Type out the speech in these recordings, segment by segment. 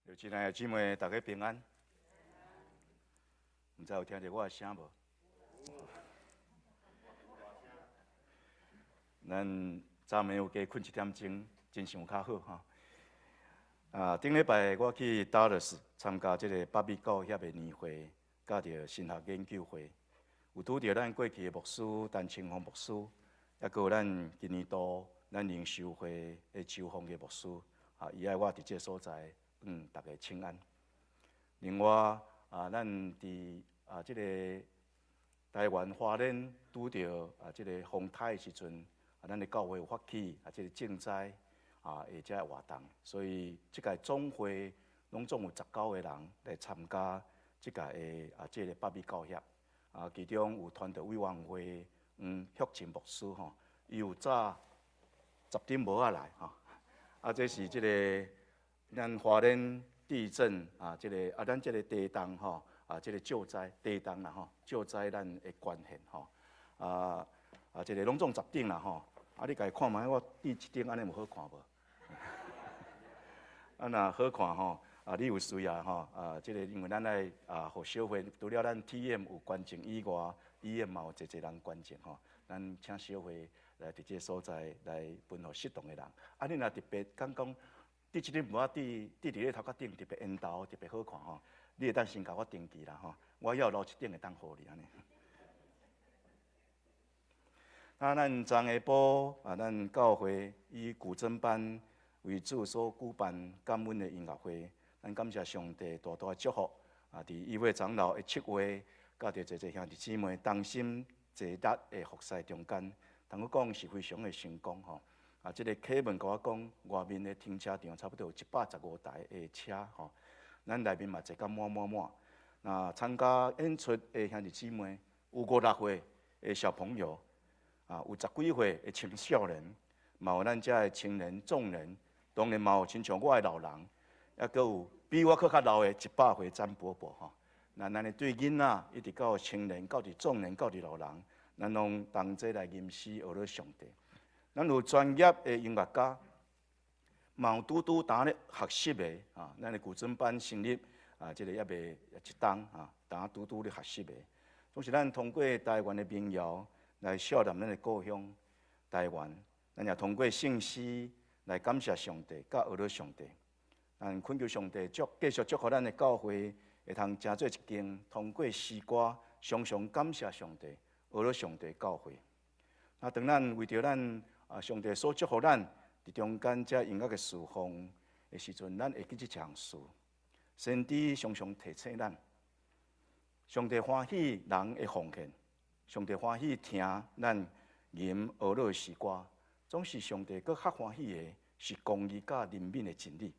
親愛的姊妹，大家平安。毋知有聽著我的聲無？咱昨暝有加睏一點鐘，精神有較好吼。啊，頂禮拜我去達拉斯參加這個北美教協的年會，佮著神學研究會，有拄著咱過去的牧師陳清峰牧師，抑閣有咱今年度咱靈修會的周鳳的牧師，啊，伊愛我佇這個所在，向大家請安。另外啊，咱佇啊這個台灣花蓮拄著啊這個風颱的時陣，啊，咱的教會有發起啊這個賑災啊的這個活動，所以這屆總會攏總有19個人來參加這屆的啊這個北美教協。啊，其中有傳道委員會黃旭琴牧師吼，伊有早十頂帽仔來吼，啊，這是這個咱花蓮地震啊，這個啊，咱這個地動吼，啊，這個救災地動啦吼，救災咱的關係吼，啊啊，這個攏總十頂啦吼，啊，你家己看覓，我戴一頂按呢有好看無？啊，若好看吼，啊，你有需要吼，啊，這個因為咱愛啊，予小會除了咱 TM 有捐贈以外，EM 嘛有濟濟人捐贈吼，咱請小會來佇這個所在來分予適當的人。啊，你若特別講講，戴這頂帽仔戴佇咧頭殼頂特別緣投，特別好看吼，你會當先共我登記啦吼，我猶留一頂會當予你按呢。啊，咱昨下晡啊，咱教會以古箏班為主所舉辦感恩的音樂會，咱感謝上帝大大的祝福啊！佇一位長老的策劃，佮著濟濟兄弟姊妹同心齊力的服侍中間，通講是非常的成功吼。啊，這個啟文共我講，外面的停車場差不多有115台的車吼，咱內面嘛坐甲滿滿滿。那參加演出的兄弟姊妹有56歲的小朋友，啊，有十幾歲的青少年，嘛有咱遮的青年、壯年，當然嘛有親像我的老人，抑閣有比我閣較老的100歲詹伯伯吼。那咱的對囡仔，一直到青年，到佇壯年，到佇老人，咱攏同齊來吟詩學咧上帝。咱有專業的音樂家，嘛有拄拄當咧學習的啊。咱的古箏班成立啊，這個猶未一冬啊，當拄拄咧學習的。總是咱通過台灣的民謠來笑談咱的故鄉台灣，咱也通過聖詩來感謝上帝，佮學咧上帝。咱懇求上帝祝繼續祝福咱的教會，會通成做一間通過詩歌常常感謝上帝、學咧上帝教會。啊，當咱為著咱啊，上帝所祝福咱佇中間這音樂的侍奉的時陣，咱會記這項事。先知常常提醒咱，上帝歡喜人的奉獻，上帝歡喜聽咱吟呵咾的詩歌，總是上帝閣較歡喜的是公義佮憐憫的真理。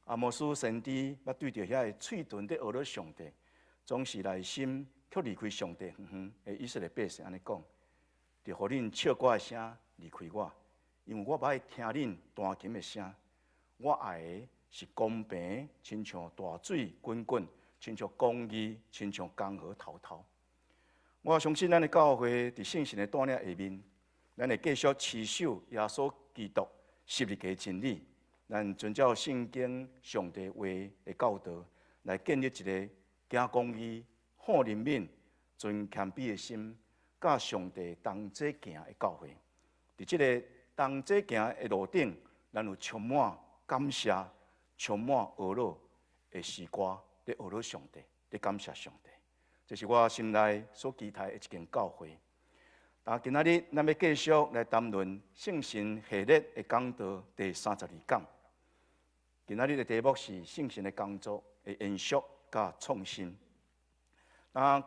阿摩司先知捌對著遐个喙唇佇呵咾上帝，總是內心卻離開上帝遠遠的以色列百姓按呢講，就予恁唱歌的聲離開我，因為我無愛聽恁彈琴的聲。我愛的是公平，親像大水滾滾；親像公義，親像江河滔滔。我相信咱的教會佇聖神的帶領下面，咱會繼續持守耶穌基督十字架真理，咱遵照聖經上帝話的教導，來建立一個行公義、好憐憫、存謙卑的心，佮上帝同齊行的教會。佇這個同齊行的路頂，咱有充滿感謝、充滿呵咾的詩歌，咧呵咾上帝，咧感謝上帝。這是我心內所期待的一間教會。但今仔日，咱欲繼續來談論聖神系列的講道第32講。今仔日的題目是聖神的工作的延續佮創新。那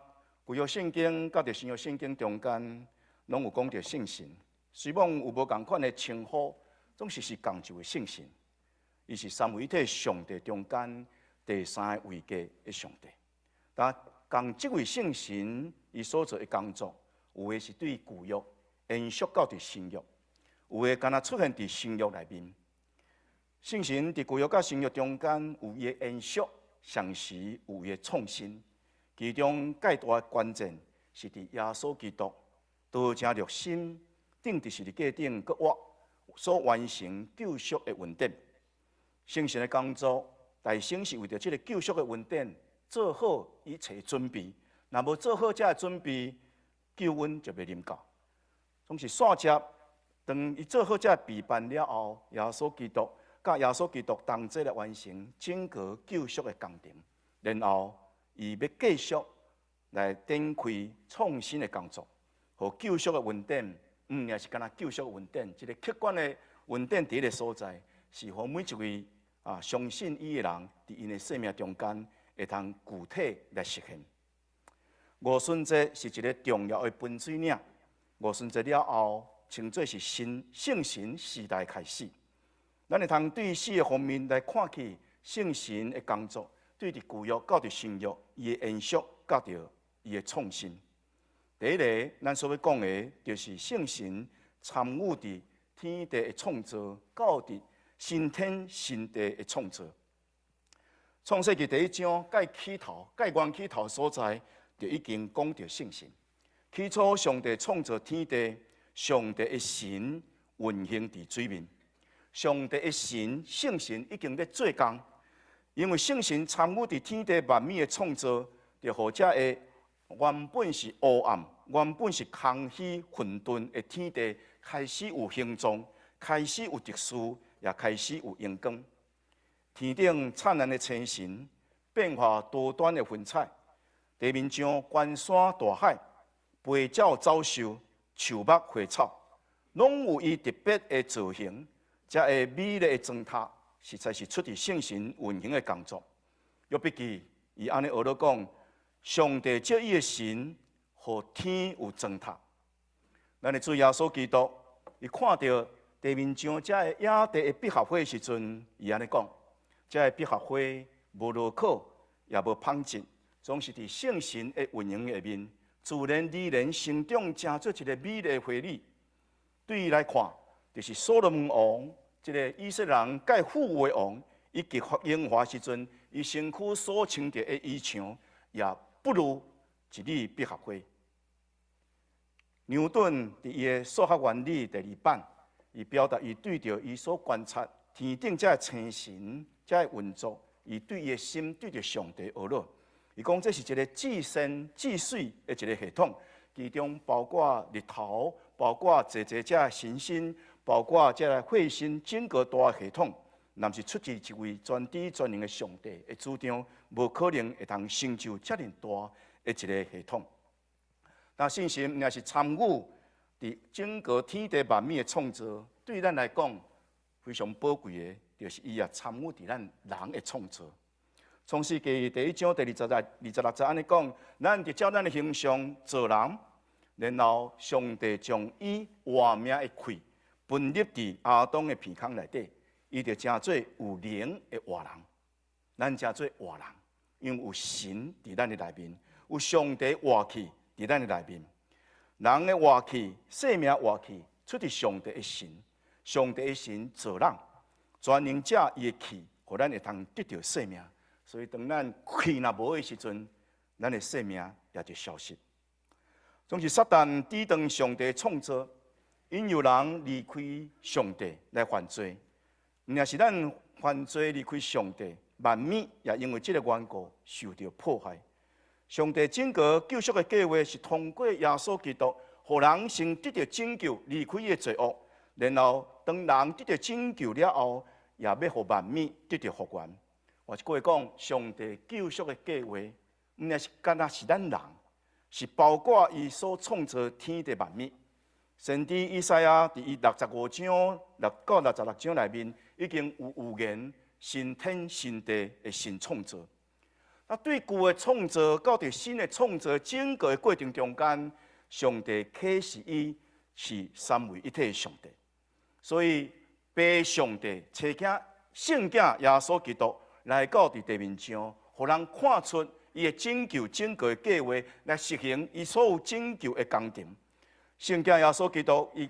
舊約聖經佮新約聖經中間，攏有講著聖神。雖罔有無仝款的稱呼，總是是仝一位聖神。伊是三位一體上帝中間第三個位格的上帝。但仝這位聖神，伊所做的工作，有的是對舊約延續到佇新約，有的干焦出現佇新約內面。聖神佇舊約佮新約中間有伊的延續，同時有伊的創新。其中蓋大的關鍵是佇耶穌基督道成肉身，釘佇十字架頂，閣活所完成救贖的恩典。聖神的工作，代先是為著這个救贖的恩典做好一切準備。若無做好這个準備，救恩就袂臨到。總是煞接，當伊做好這个備辦了後，耶穌基督佮耶穌基督同齊來完成整個救贖的工程，然後伊欲繼續來展開創新的工作，予救贖的恩典，毋也是干焦救贖恩典，一个客觀的恩典佇彼个所在，是予每一位相信伊的人，佇𪜶的生命中間會通具體來實現。五旬節是一个重要的分水嶺。五旬節了後，稱做是新聖神時代開始。咱會通對四个方面來看去聖神的工作，對佇舊約到佇新約，伊的延續佮著伊的創新。第一个，咱所欲講的，就是聖神參與佇天地的創造，到佇新天新地的創造。創世記第一章，蓋起頭、蓋原起頭所在，就已經講著聖神。起初，上帝創造天地，上帝的神運行佇水面。上帝的神聖神已經咧做工，因為聖神參與佇天地萬物的創造，就予這个原本是烏暗、原本是空虛混沌的天地，開始有形狀，開始有秩序，也開始有榮光。天頂燦爛的星辰，變化多端的雲彩，地面上關山大海，飛鳥走獸、樹木花草，攏有伊特別的造型。這个美麗的燈塔，實在是出自聖神運行的工作。約伯記伊按呢學咧講，上帝藉伊的神，予天有燈塔。咱的主耶穌基督，伊看著地面上這个野地的百合花時陣，伊按呢講：這个百合花無勞苦，也無紡織，總是佇聖神的運行下面，自然而然生長，成做一个美麗的花蕊。對伊來看，就是所羅門王，這个以色列人蓋富有的王，伊極榮華時陣，伊身軀所穿著的衣裳，也不如一蕊百合花。牛頓佇伊的數學原理第二版，伊表達伊對著伊所觀察天頂這个星辰、這个運作，伊對伊的心對著上帝學了。伊講這是一个至善至媠的一个系統，其中包括日頭，包括濟濟這行星，包括這个彗星，整個大系統，若毋是出自一位全知全能的上帝的主張，無可能會通成就遮爾大的一个系統。但聖神若是參與佇整個天地萬物的創造，對咱來講非常寶貴的，就是伊也參與佇咱人的創造。創世記第一章第26節按呢講，咱就照咱的形象造人，然後上帝將伊活命的氣噴入佇亞當的鼻孔內底，伊就成做有靈的活人。咱成做活人，因為有神佇咱的內面，有上帝活氣佇咱的內面。人的活氣、生命活氣，出自上帝的神，上帝的神造人，全能者伊的氣，予咱會通得著生命。所以，當咱氣若無的時陣，咱的生命也就消失。總是撒旦抵擋上帝創造，引誘人離開上帝來犯罪。毋但是咱犯罪離開上帝，萬物也因為這个緣故受著破壞。上帝整個救贖的計劃是通過耶穌基督，予人先得著拯救，離開伊的罪惡，然後當人得著拯救了後，也欲予萬物得著復原。換一句話講，上帝救贖的計劃，毋但是干焦是咱人，是包括伊所創造天地萬物。先知以賽亞佇伊65章6到66章內面，已經有預言新天新地的新創造。啊，對舊的創造到佇新的創造整個的過程中間，上帝啟示伊是三位一體的上帝。所以，父上帝差遣聖子耶穌基督來到佇地面上，予人看出伊的拯救整個的計劃，來實行伊所有拯救的工程。聖子耶穌基督伊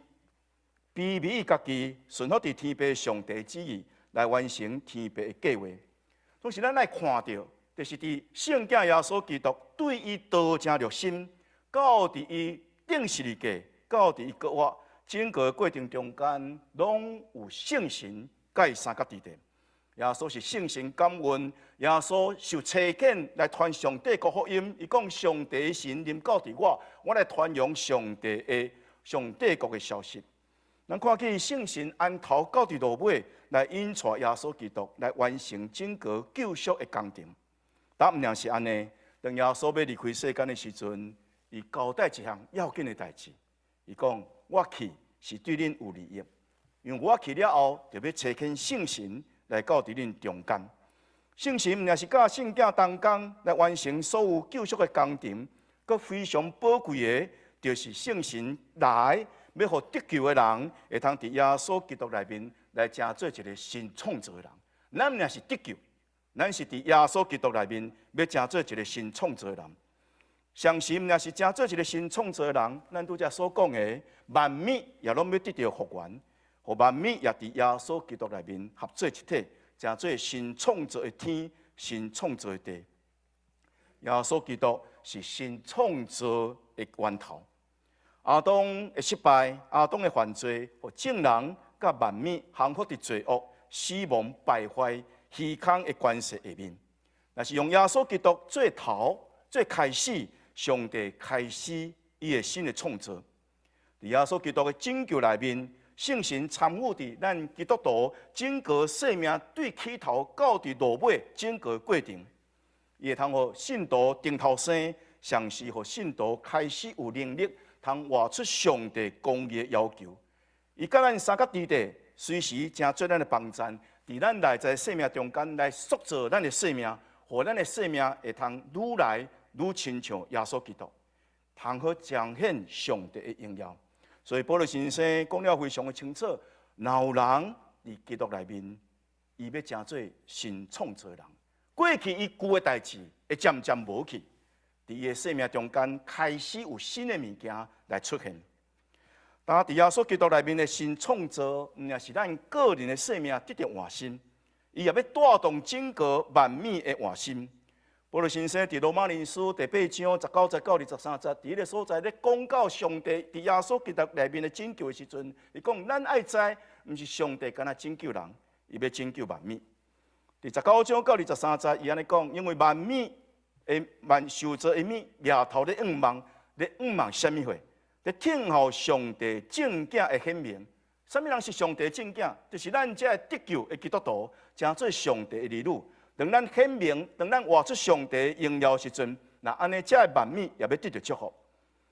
卑微家己，順服佇天父上帝旨意，來完成天父的計劃。總是咱愛看著，就是佇聖子耶穌基督對伊道成肉身，到佇伊釘十字架，到佇伊復活，整個過程中間，攏有聖神佮伊相佮佇咧。耶穌是聖神感孕，耶穌受差遣來傳上帝國福音。伊講上帝神臨到佇我，我來傳揚上帝國的消息。咱看見聖神安頭到佇落尾，來引帶耶穌基督來完成整個救贖的工程。但毋但是按呢，當耶穌欲離開世間的時陣，伊交代一項要緊的代誌。伊講：我去是對恁有利益，因為我去了後，就欲差遣聖神來到佇恁中間。聖神毋但是佮聖子同工來完成所有救贖的工程，閣非常寶貴的，就是聖神來欲予得救的人，會通佇耶穌基督內面來成做一個新創造的人。咱毋但是得救，咱是佇耶穌基督內面欲成做一個新創造的人。相信毋但是成做一個新創造的人，咱拄才所講的萬物也攏欲得著復原，予萬物也佇耶穌基督內面合做一體，成做新創造的天、新創造的地。耶穌基督是新創造的源頭。亞當的失敗，亞當的犯罪，予眾人佮萬物降服佇罪惡、死亡、敗壞、虛空的權勢下面。若是用耶穌基督做頭、做開始，上帝開始伊的新的創造。佇耶穌基督的拯救內面，聖神參與佇咱基督徒整個生命對起頭到佇落尾整個過程，伊會通予信徒重頭生，同時予信徒開始有能力通活出上帝公義的要求。伊佮咱相佮佇咧，隨時成做咱的幫贊，佇咱內在生命中間來塑造咱的生命，予咱的生命會通愈來愈親像耶穌基督，通好彰顯上帝的榮耀。所以保祿先生講了非常的清楚，若有人佇基督內面，伊欲成做新創造的人，過去伊舊的代誌會漸漸無去，佇伊的生命中間開始有新的物件來出現。當佇耶穌基督內面的新創造，毋但是咱個人的生命得著換新，伊也欲帶動整個萬物的換新。保祿先生佇羅馬人書第八章十九節到23節，佇彼個所在咧講到上帝佇耶穌基督內面的拯救的時陣，伊講咱愛知，毋是上帝干焦拯救人，伊欲拯救萬物。佇十九章到23節，伊按呢講，因為萬物的萬受造的物，額頭咧向望，咧向望啥物貨？咧等候上帝正囝的顯明。啥物人是上帝正囝？就是咱這个得救的基督徒，成做上帝的兒女。當咱顯明，當咱活出上帝榮耀時陣，若按呢，這个萬物也欲得著祝福。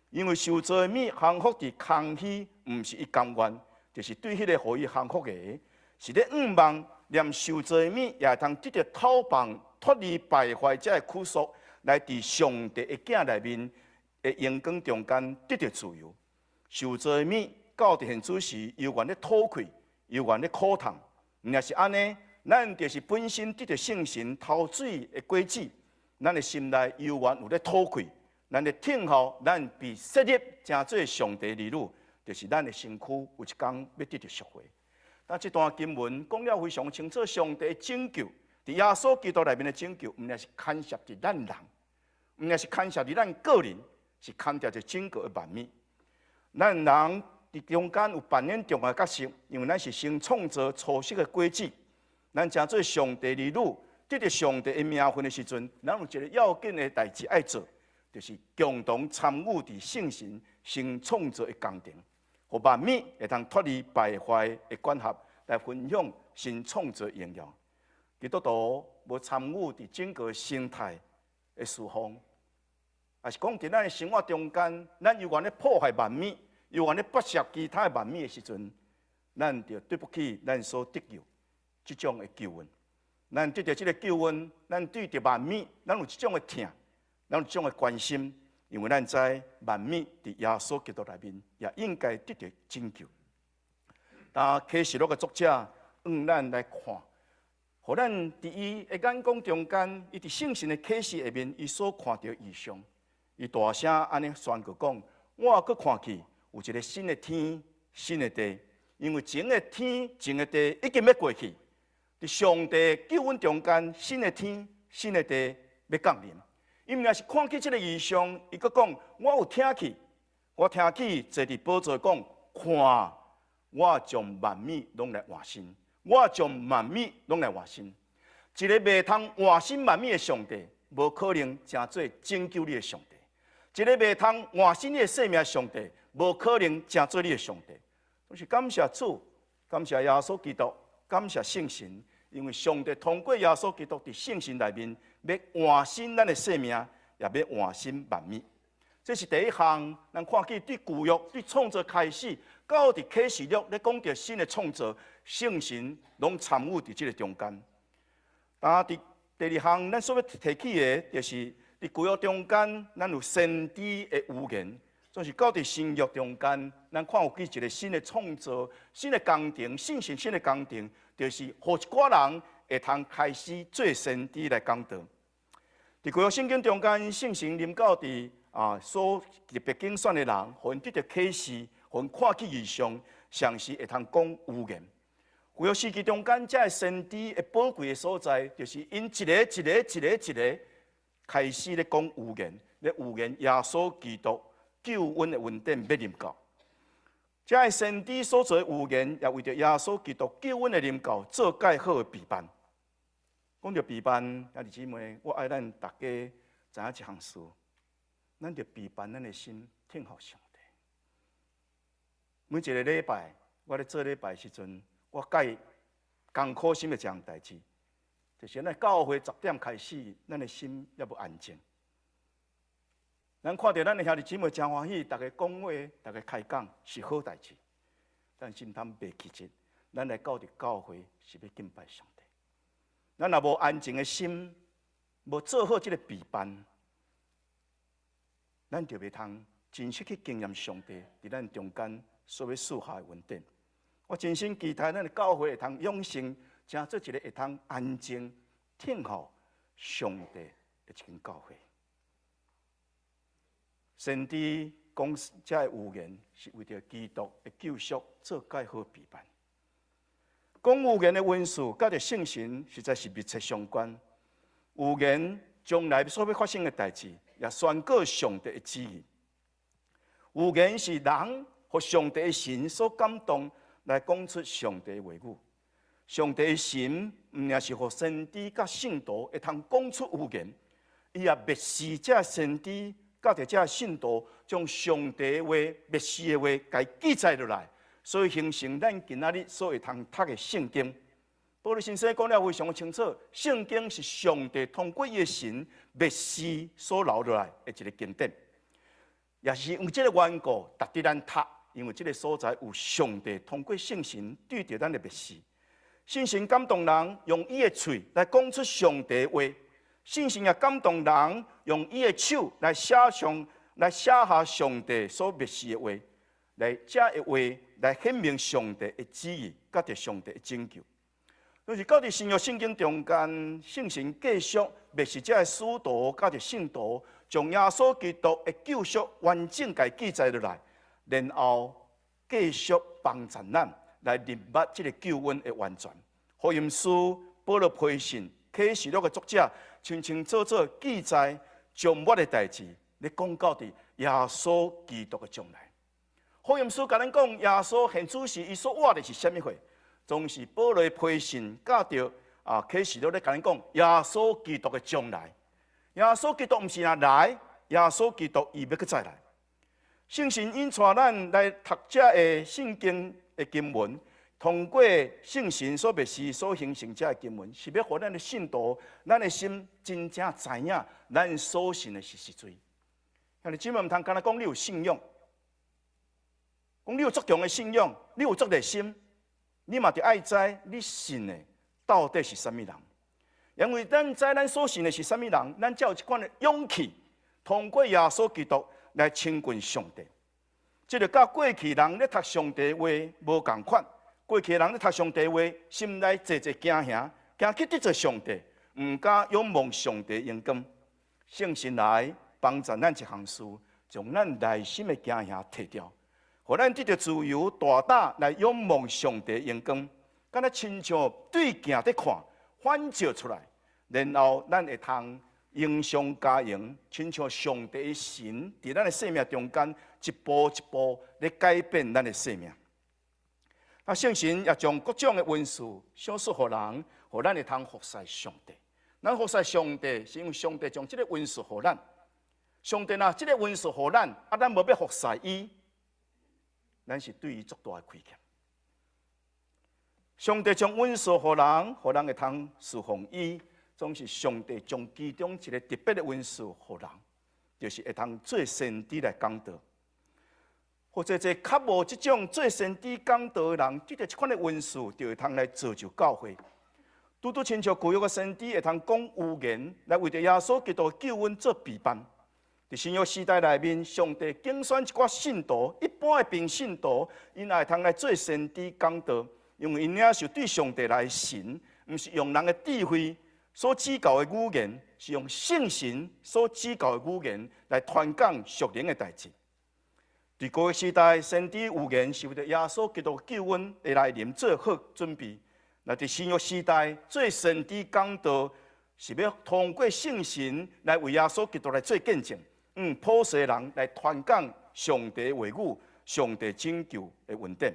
因為受造的物降服佇空虛，毋是伊甘願，就是對彼個予伊降服的，是咧向望，連受造的物也會通得著透放，脫離敗壞這个拘束，來佇上帝的囝內面的榮光中間得著自由。受造的物到佇現此時，猶原咧討氣，猶原咧苦痛，若是按呢，咱就是本身得著聖神頭水的果子，咱的心內猶原有咧討氣，咱咧等候，咱被設立成做上帝兒女，就是咱的身軀有一工欲得著贖回。但這段經文講了非常清楚，上帝的拯救，佇耶穌基督內面的拯救，毋但是牽涉佇咱人，毋但是牽涉佇咱個人，是牽涉佇整個的萬物。咱人佇中間有扮演重要的角色，因為咱是新創造初熟的果子。咱成做上帝兒女，得著上帝的名分的時陣，咱有一個要緊的代誌愛做，就是共同參與佇聖神新創造的工程，予萬物會通脫離敗壞的管轄，來分享新創造榮耀。基督徒無參與佇整個生態的侍奉，抑是講佇咱的生活中間，咱猶原咧破壞萬物，猶原咧剝削其他的萬物的時陣，咱就對不起咱所得救這種的救恩。咱得著這个救恩，咱對著萬物，咱有這種的疼，咱有這種的關心，因為咱知萬物佇耶穌基督內面也應該得著拯救。當啟示錄的作者向咱來看，予咱佇伊的眼光中間，伊佇聖神的啟示下面，伊所看著異象，伊大聲按呢宣告講：我閣看去有一个新的天、新的地，因為前的天、前的地已經欲過去。佇上帝救恩中間，新的天、新的地欲降臨。伊毋但是看見這个異象，伊閣講：我有聽去，我聽去坐佇寶座講，看，我將萬物攏來換新。我將萬物攏來換新。一个袂通換新萬物的上帝，無可能成做拯救你的上帝。一个袂通換新你的生命的上帝，無可能成做你的上帝。總是感謝主，感謝耶穌基督，感謝聖神，因為上帝通過耶穌基督佇聖神內面，欲換新咱的生命，也欲換新萬物。這是第一項，咱看見對舊約、對創造開始，到佇啟示錄咧講著新的創造，聖神攏參與佇這个中間。啊，佇第二項，咱所欲提起的，就是佇舊約中間，咱有先知的預言，總是到佇新約中間，咱看有見一个新的創造、新的工程、聖神新的工程，就是予一寡人會通開始做先知來講道。佇舊約聖經中間，聖神臨到佇所特別揀選的人，予𪜶得著啟示，予𪜶看見異象，嘗試會通講預言。舊約時期中間，這个先知的寶貴的所在，就是𪜶一个一个一个一个開始咧講預言，咧預言耶穌基督救恩的恩典欲臨到。這个先知所做的預言，也為著耶穌基督救恩的臨到做蓋好的備辦。講著備辦，兄弟姊妹，我愛咱大家知影一項事。咱著備辦咱的心，聽候上帝。每一个禮拜，我咧做禮拜時陣，我蓋艱苦心的一項代誌，就是咱教會10點開始，咱的心猶無安靜。咱看著咱的兄弟姊妹誠歡喜，逐家講話，逐家開講是好代誌，但是毋通袂記得，咱來到佇教會是欲敬拜上帝。咱若無安靜的心，無做好這个備辦，咱就袂通真實去經驗上帝佇咱中間所欲賜下的恩典。我真心期待咱的教會會通養成，成做一个會通安靜聽候上帝的一間教會。先知講這个預言，是為著基督的救贖做蓋好備辦。講預言的恩賜，佮著聖神實在是密切相關。預言將來所欲發生的代誌，也宣告上帝的旨意。預言是人予上帝的神所感動，來講出上帝的話語。上帝的神毋但是予先知佮聖徒會通講出預言，伊也默示這先知佮著這信徒，將上帝的話、默示的話，共記載落來，所以形成咱今仔日所會通讀的聖經。保祿先生講了非常清楚，聖經是上帝通過伊的神默示所留落來的一个經典，也是因為這个緣故，值得咱讀，因為這个所在有上帝通過聖神對著咱的默示，聖神感動人用伊的喙來講出上帝的話，聖神也感動人用伊的手來寫上來寫下上帝所默示的話，來這个話來顯明上帝的旨意，佮著上帝的拯救。就是到佇新約聖經中間，聖神繼續默示這个使徒，佮著聖徒，將耶穌基督的救贖完整共記載落來，然後繼續幫助咱來認捌這个救恩的完全。福音書、保祿批信、啟示錄的作者，清清楚楚記載終末的代誌，咧講到佇耶穌基督的將來。福音書共咱講，耶穌現主時，伊所活的是啥物貨？總是保祿批信，佮著啟示錄咧共咱講耶穌基督的將來。耶穌基督毋是若來，耶穌基督伊欲閣再來。聖神引帶咱來讀這个聖經的經文，通過聖神所默示、所形成這个經文，是欲予咱的信徒、咱的心真正知影，咱所信的是實在。兄弟姊妹，毋通干焦講你有信仰，講你有足強的信仰，你有足熱心。你嘛著愛知你信的到底是啥物人，因為咱知咱所信的是啥物人，咱才有這款的勇氣，通過耶穌基督來親近上帝。這就佮過去人咧讀上帝話無仝款，過去人咧讀上帝話，心內濟濟驚嚇，驚去得罪上帝，毋敢仰望上帝榮光。聖神來幫助咱一項事，將咱內心的驚嚇提掉。予咱得著自由，大膽來仰望上帝榮光，敢若親像對鏡佇看，反照出來，然後咱會通榮上加榮，親像上帝的神佇咱的生命中間一步一步咧改變咱的生命。啊，聖神也將各種的恩賜賞賜予人，予咱會通服侍上帝。咱服侍上帝，是因為上帝將這个恩賜予咱。上帝若這个恩賜予咱，啊，咱無欲服侍伊，咱是對伊足大的虧欠。上帝將恩賜予人，予人會通侍奉伊，總是上帝將其中一个特別的恩賜予人，就是會通做先知來講道。或者這較無這種做先知講道的人，得著這款的恩賜，就會通來造就教會。拄拄親像舊約的先知會通講預言，來為著耶穌基督的救恩做備辦。佇新約時代內面，上帝揀選一寡信徒，一般的平信徒，𪜶也會通來做先知講道，因為𪜶領受對上帝來的神，毋是用人的智慧所指教的語言，是用聖神所指教的語言來傳講屬靈的代誌。佇舊約時代，先知預言是為著耶穌基督救恩的來臨做好準備。那佇新約時代，做先知講道，是欲通過聖神來為耶穌基督來做見證，普世人來傳講上帝話語、上帝拯救的恩典。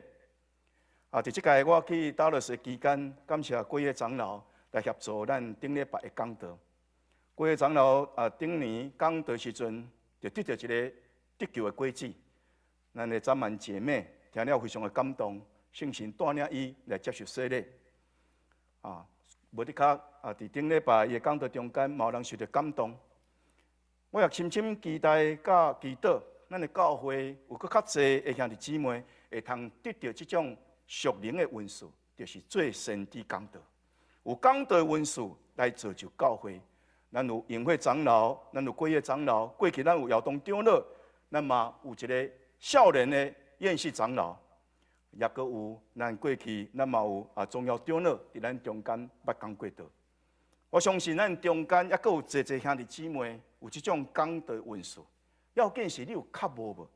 啊，佇這屆我去達拉斯期間，感謝幾个長老來協助咱頂禮拜的講道。幾个長老啊，頂年講道時陣，就得著一个得救的果子。咱的張曼姐妹聽了非常的感動，聖神帶領伊來接受洗禮。啊，無的確啊，佇頂禮拜伊的講道中間，嘛有人受著感動。我也深深期待佮祈禱，咱的教會有閣較濟的兄弟姊妹會通得著這種屬靈的恩賜，就是做先知講道。有講道的恩賜來造就教會。咱有榮會長老，咱有貴業長老，過去咱有姚東長老，咱嘛有一个少年的宴席長老，也閣有咱過去咱嘛有啊重要長老佇咱中間捌講過道。我相信咱中間抑閣有濟濟兄弟姊妹有這種講道恩賜。要緊是你有渴慕無？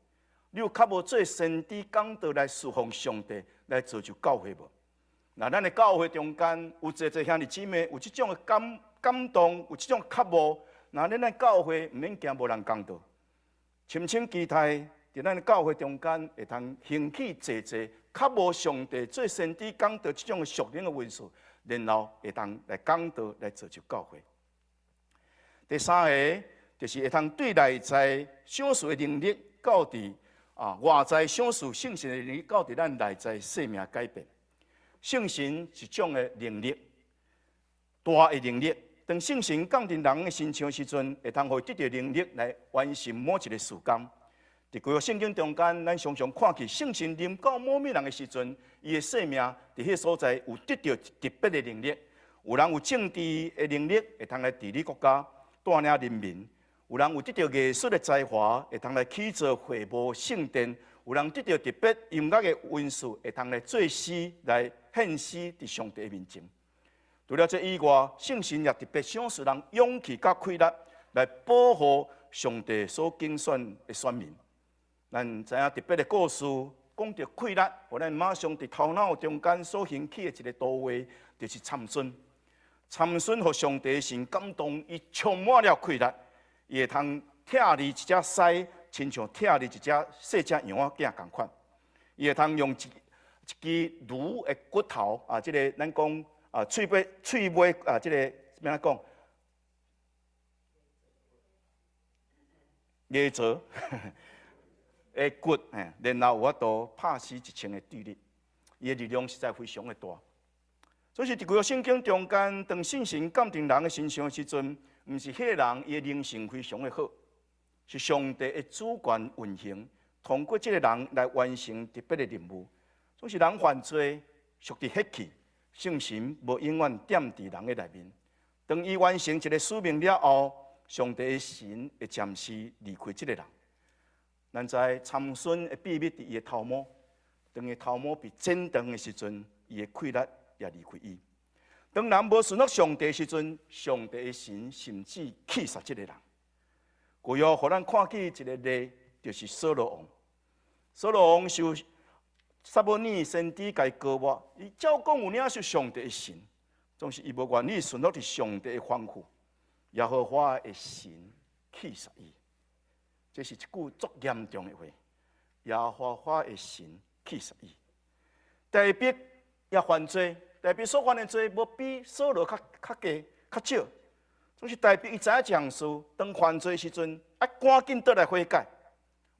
你有渴慕做先知講道來侍奉上帝，來造就教會無？若咱的教會中間有濟濟兄弟姊妹有這種的感動，有這種渴慕，那咱教會毋免驚無人講道。深深期待佇咱的教會中間會通興起濟濟渴慕上帝做先知講道這種的屬靈的恩賜，然後會當來講道來造就教會。第三个就是會通對內在賞賜的能力，到佇啊外在賞賜聖神的能力，到佇咱內在生命改變。聖神是一種的能力，大的能力。當聖神降佇人的身上時陣，會通予伊得著能力來完成某一个事工。佇舊約聖經中間，咱常常看見聖神臨到某物人的時陣，伊的生命佇彼个所在有得著特別的能力。有人有政治的能力，會通來治理國家、帶領人民；有人有得著藝術的才華，會通來起造會幕聖殿；有人得著特別音樂的恩賜，會通來作詩來獻詩佇上帝的面前。除了這以外，聖神也特別賞賜人勇氣佮氣力，來保護上帝所揀選的選民。咱知影特別的故事，講著氣力，予咱馬上佇頭腦中間所興起的一个圖畫，就是參孫。參孫予上帝神感動，伊充滿了氣力，伊會通拆離一隻獅，親像拆離一隻細隻羊仔囝仝款。伊會通用一支驢的骨頭啊，這个咱講啊，喙尾啊，這个欲按怎講？牙槽的骨，然後有法度拍死1000个對立，伊的力量實在非常的大。所以佇舊約聖經中間，當聖神降佇人的身上的時陣，毋是彼个人伊的靈性非常的好，是上帝的主權運行，通過這个人來完成特別的任務。總是人犯罪，屬佇血氣，聖神無永遠踮佇人的內面。當伊完成一个使命了後，上帝的神會暫時離開這个人。咱知參孫的秘密佇伊的頭毛，當伊頭毛被剪斷的時陣，伊的氣力也離開伊。當人無順服上帝的時陣，上帝的神甚至棄殺這个人。舊約予咱看見一个例，就是掃羅王。掃羅王受撒母耳先知共伊膏抹，伊照講有領受上帝的神，總是伊無願意順服佇上帝的吩咐，耶和華的神棄殺伊。這是一句足嚴重的話，耶和華的神棄殺伊。大衛也犯罪，大衛所犯的罪無比掃羅較較低較少。總是大衛伊知影一項事，當犯罪時陣，愛趕緊倒來悔改，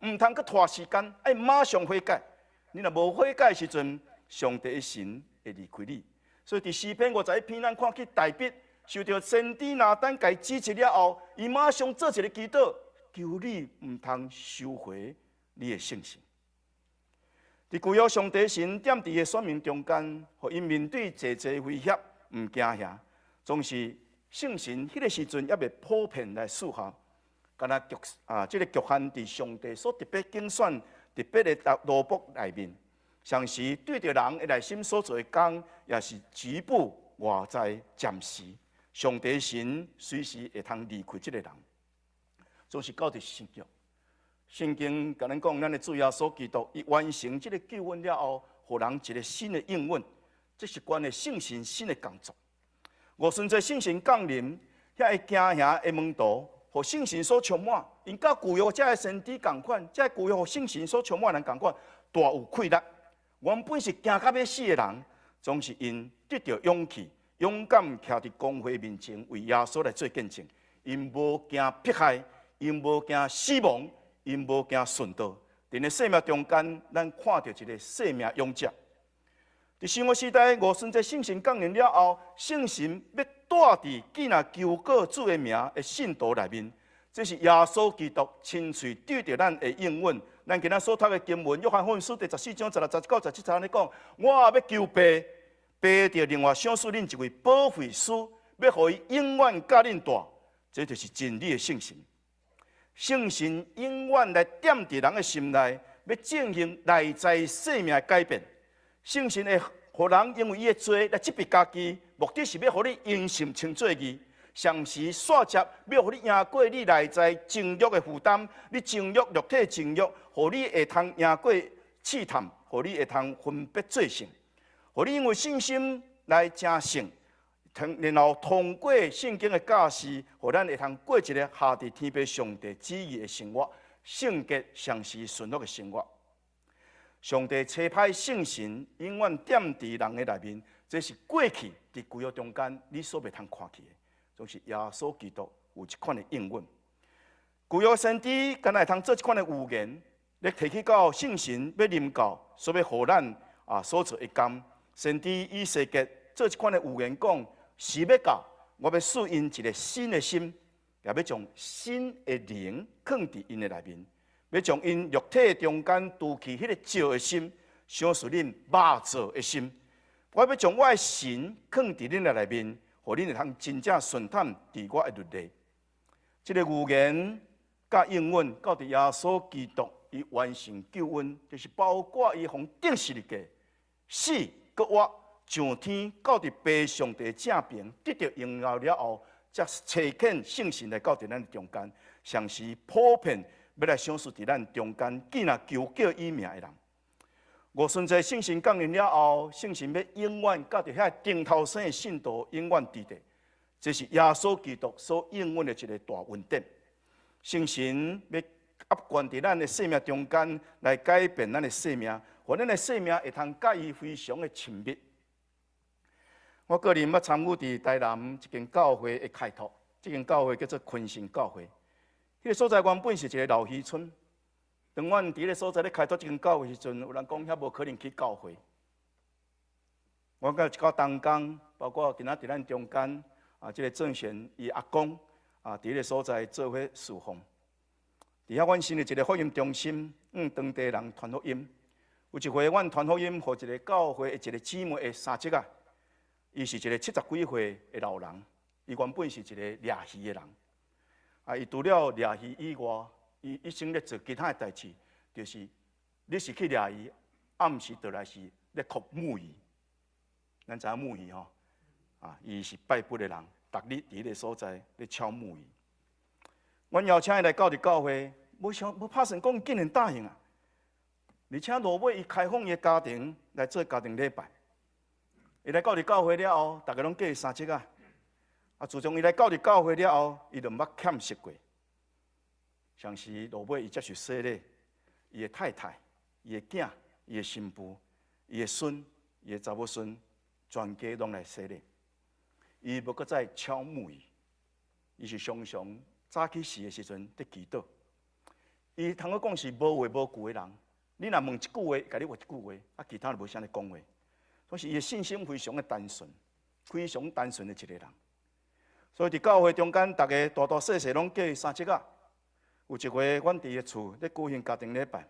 毋通閣拖時間，愛馬上悔改。你若無悔改時陣，上帝的神會離開你。所以佇詩篇51篇，咱看見大衛受著先知拿單共指責了後，伊馬上做一个祈禱，求你毋通收回你的聖神。佇舊約，上帝神踮佇伊的選民中間，予𪜶面對濟濟威脅，毋驚嚇，總是聖神彼个時陣猶未普遍來賜下，敢若局啊，這个局限佇上帝所特別揀選、特別的奴僕內面，常時對著人的內心所做的工，也是局部外在暫時。上帝神隨時會通離開這个人，總是到佇新約。聖經共咱講，咱的主耶穌基督，伊完成這个救恩了後，予人一个新的應允，這是關於聖神新的工作。五旬節聖神降臨，遐个驚嚇的門徒，予聖神所充滿，𪜶佮舊約遮个先知仝款，遮個舊約予聖神所充滿人仝款，大有氣力。原本是驚甲欲死的人，總是𪜶得著勇氣，勇敢徛佇公會面前為耶穌來做見證。𪜶無驚迫害，𪜶無驚死亡，𪜶無驚殉道。佇咧生命中間，咱看著一个生命勇者。佇新約時代，五旬節聖神降臨了後，聖神欲帶佇見若求告主的名的信徒內面，這是耶穌基督親喙對著咱的應允。咱今仔所讀的經文，約翰福音書第14章16節到17節按呢講：我欲求父，父就另外賞賜恁一位保惠師，欲予伊永遠佮恁蹛。這就是真理的聖神。聖神永遠來踮佇人的心內，欲進行內在生命的改變。聖神會予人因為伊的罪來責備家己，目的是欲予你因信稱做義。同時煞接欲予你贏過你內在情欲的負擔，你情欲肉體情欲，予你會通贏過試探，予你會通分別做聖，予你因為信心來成聖，然後通過聖經的教示，予咱會通過一个合佇天父上帝旨意的生活，聖潔、誠實、順服的生活。上帝差派聖神永遠踮佇人的內面，這是過去佇舊約中間你所袂通看見的，總是耶穌基督有這款的應允。舊約先知敢若會通做這款的預言，咧提起到聖神欲臨到，所欲予咱啊所做的工。先知以西結做這款的預言，講時欲到，我欲賜𪜶一个新的心，也欲將新的靈囥佇𪜶的內面。欲將𪜶肉體中間除去彼个石的心，賞賜恁肉做的心。我欲將我的神囥佇恁的內面，予恁會通真正順探佇我的律例。這个預言佮應允，到佇耶穌基督伊完成救恩，就是包括伊予釘十字架死閣活上天，到佇父上帝正爿得著榮耀了後，才差遣聖神來到佇咱中間，同時普遍欲來賞賜佇咱中間，見若求叫伊名的人。五旬節聖神降臨了後，聖神欲永遠佮佇遐頂頭生的信徒永遠佇咧。這是耶穌基督所應允的一个大恩典。聖神欲壓灌佇咱的生命中間，來改變咱的生命，予咱的生命會通佮伊非常的親密。我個人捌參與佇台南一間教會的開拓，這間教會叫做坤信教會。彼个所在原本是一个老漁村。當阮佇彼个所在咧開拓這間教會時陣，有人講遐無可能起教會。我佮一寡同工，包括今仔佇咱中間啊，這个鄭賢伊阿公啊，佇彼个所在做伙侍奉。佇遐，阮成立一个福音中心，向當地人傳福音。有一回，阮傳福音予一个教會的一个姊妹的三叔仔，伊是一个70幾歲的老人，伊原本是一个掠魚的人。啊！伊除了掠魚以外，伊一生咧做其他的代誌，就是日時去掠魚，暗時倒來是咧睏木魚。咱知影木魚吼，啊，伊是拜佛的人，逐日佇彼个所在咧敲木魚。阮邀請伊來到佇教會，無想無拍算講，竟然答應啊！而且落尾伊開放伊的家庭來做家庭禮拜。伊來到佇教會了後，逐家攏叫伊三叔仔。啊！自從伊來到佇教會了後，伊就毋捌欠席過。像是落尾伊接受洗禮，伊的太太、伊的囝、伊的新婦、伊的孫，伊的查某孫全家攏來洗禮。伊無閣再敲木魚，伊是常常早起時的時陣佇祈禱。伊通好講是無話無句的人，你若問一句話，共你回一句話，啊，其他就無啥咧講話。總是伊的信心非常的單純，非常單純的一個人。所以佇教會中間，逐家大大細細攏叫伊三叔仔。有一回，阮佇伊厝咧舉行家庭禮拜，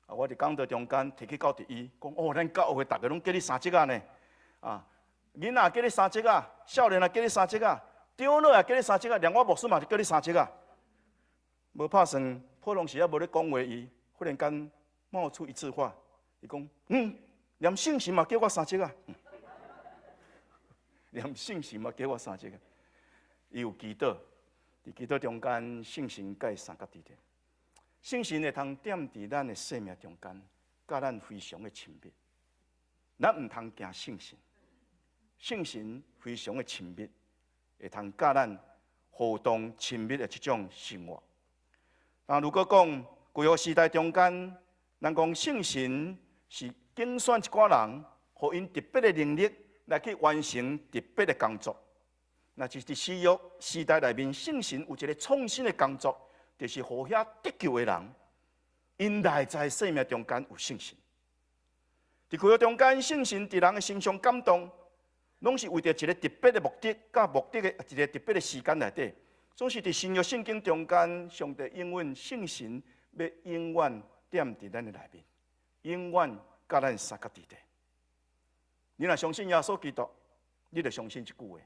啊，我佇講道中間提起到佇伊，講哦，咱教會逐家攏叫你三叔仔呢，啊，囡仔叫你三叔仔，少年也叫你三叔仔，長老也叫你三叔仔，連我牧師嘛是叫你三叔仔。無拍算，普通時猶無咧講話，伊忽然間冒出一句話，伊講：嗯，連聖神嘛叫我三叔仔，連聖神嘛叫我三叔仔。伊有祈禱，佇祈禱中間，聖神佮伊相佮佇咧。聖神會通踮佇咱的生命中間，佮咱非常的親密。咱毋通驚聖神，聖神非常的親密，會通佮咱互動親密的這種生活。啊，如果講舊約時代中間，咱講聖神是揀選一寡人，予𪜶特別的能力來去完成特別的工作。若是佇新約時代內面，聖神有一個創新的工作，就是予遐得救的人，𪜶內在生命中間有聖神。佇舊約中間，聖神佇人的身上感動，攏是為著一個特別的目的，佮目的的一個特別的時間內底。總是佇新約聖經中間，上帝應允聖神欲永遠踮佇咱的內面，永遠佮咱相佮佇咧。你若相信耶穌基督，你就相信這句話，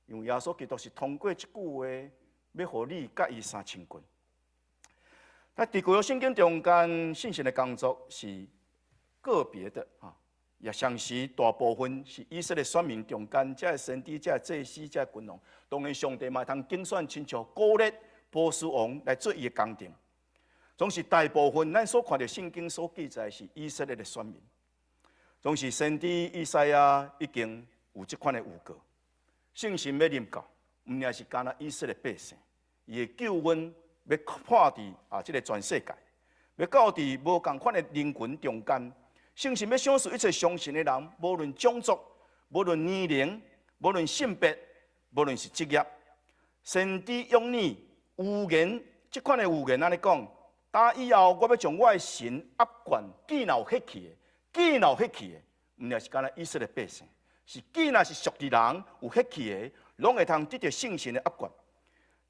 因為耶穌基督是通過這句話，欲予你佮伊相親近。那佇舊約聖經中間，聖神的工作是個別的啊，也相時大部分是以色列選民中間，這个先知、這个祭司、這个君王，當然上帝嘛會通揀選親像哥列波斯王來做伊的工程。總是大部分咱所看著聖經所記載是以色列的選民，總是先知以賽亞已經有這款的預告，聖神欲臨到，毋但是干焦以色列百姓，伊的救恩欲破佇啊這个全世界，欲到佇無仝款的人群中間，聖神欲賞賜一切相信的人，無論種族，無論年齡，無論性別，無論是職業，先知約珥預言這款的預言按呢講，打以後我欲將我的神壓灌，既若有血氣的，既若有血氣的，毋但是干焦以色列百姓，是既若是屬地人有血氣的，攏會通得著聖神的壓灌。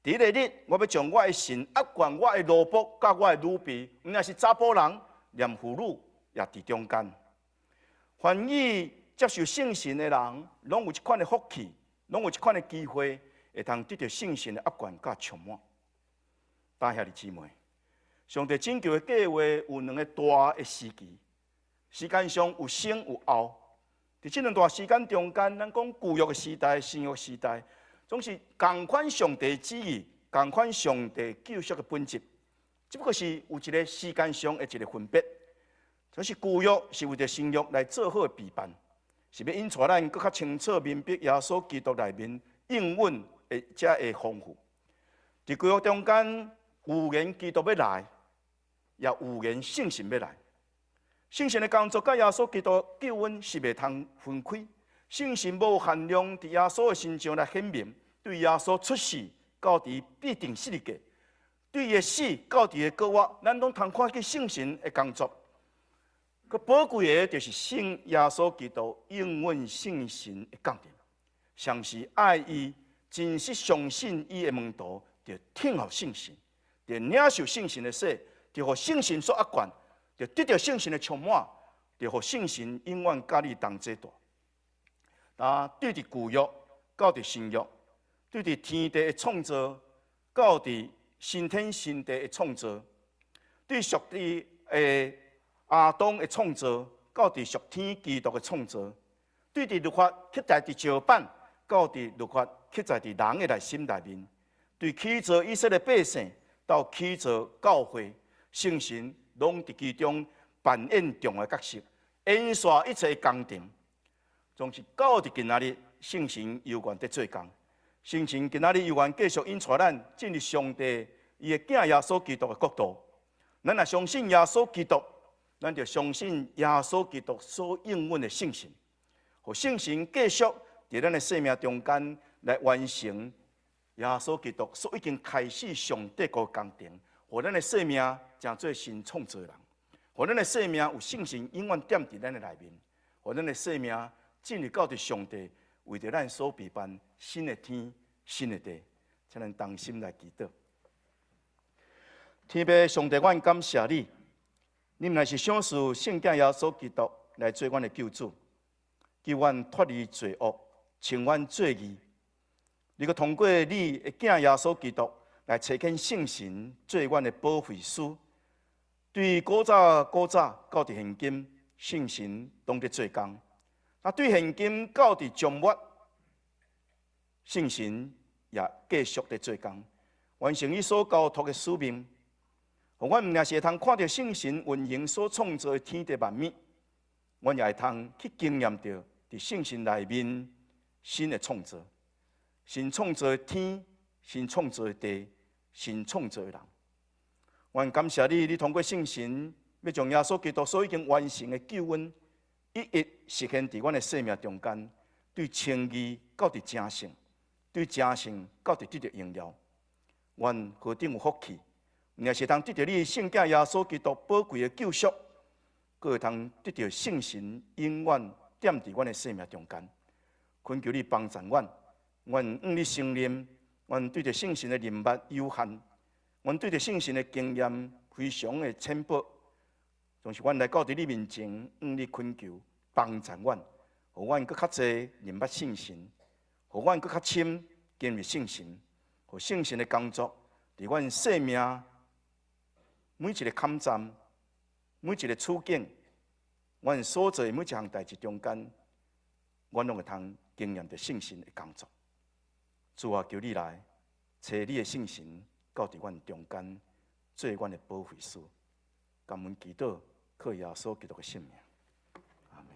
佇彼个日，我欲將我的神壓灌我的奴僕佮我的女婢，毋但是查埔人，連婦女也佇中間。凡已接受聖神的人，攏有這款的福氣，攏有這款的機會，會通得著聖神的壓灌佮充滿。大兄弟姊妹，上帝拯救的計劃有兩个大的時期，時間上有先有後。佇這兩段時間中間，咱講舊約的時代、新約時代，總是仝款上帝旨意，仝款上帝救贖的本質，只不過是有一个時間上的一个分別。就是舊約是為著新約來做好的備辦，是欲引帶咱閣較清楚明白耶穌基督內面應允的遮的豐富。佇舊約中間，預言基督欲來，也預言聖神欲來。聖神的工作佮耶穌基督救恩是袂通分開。聖神無限量佇耶穌的身上來顯明，對耶穌出世到佇被釘十字架，對伊的死到佇伊的復活，咱攏通看見聖神的工作。閣寶貴的，就是信耶穌基督應允聖神的降臨。常是愛伊、真實相信伊的門徒，就聽候聖神，就領受聖神的洗，就予聖神所壓灌，就得著聖神的充滿，就予聖神永遠佮你同齊蹛。啊，對佇舊約到佇新約，對佇天地的創造到佇新天新地的創造，對屬地的亞當的創造，到佇屬天基督的創造，對佇律法刻在佇石板，到佇律法刻在佇人的內心內面，對起造以色列百姓到起造教會，聖神攏佇其中扮演重要角色，延續一切工程。總是到佇今仔日，聖神猶原佇做工，聖神今仔日猶原繼續引帶咱進入上帝伊的囝耶穌基督的國度。咱若相信耶穌基督，咱就相信耶穌基督所應允的聖神，予聖神繼續佇咱的生命中間來完成耶穌基督所已經開始上帝國工程，予咱的生命成做新創造的人，予咱的生命有聖神永遠踮佇咱的內面，予咱的生命進入到佇上帝為著咱所備辦新的天、新的地，請咱同心來祈禱。天父上帝，阮感謝你，你毋但是賞賜聖子耶穌基督來做阮的救主，救阮脫離罪惡，稱阮做義。你閣通過你的囝耶穌基督來差遣聖神做阮的保惠師，對古早古早到佇現今，聖神攏佇做工。啊，對現今到佇終末，聖神也繼續佇做工，完成伊所交託的使命。予阮毋但是會通看著聖神運行所創造的天地萬物，阮也會通去經驗著佇聖神內面新的創造，新創造的天，新創造的地，新創造的人。阮感謝你，你通過聖神，欲將耶穌基督所已經完成的救恩，一一實現佇阮的生命中間，對稱義到佇成聖，對成聖到佇得著榮耀。阮何等有福氣！毋但是通得著你聖子耶穌基督寶貴的救贖，閣會通得著聖神永遠踮佇阮的生命中間。懇求你幫助阮，阮向你承認，阮對著聖神的認捌有限，阮對著聖神的經驗非常的淺薄。總是阮來到佇你面前，向你懇求幫助阮，予阮閣較濟認捌聖神，予阮閣較深經歷聖神，予聖神的工作佇阮生命每一個坎站，每一個處境，阮所做的每一項代誌中間，阮攏會通經驗著聖神的工作。主啊，求你來，差你的聖神到佇阮中間，做阮的保惠師。感恩祈禱，靠耶穌基督的聖名。阿們。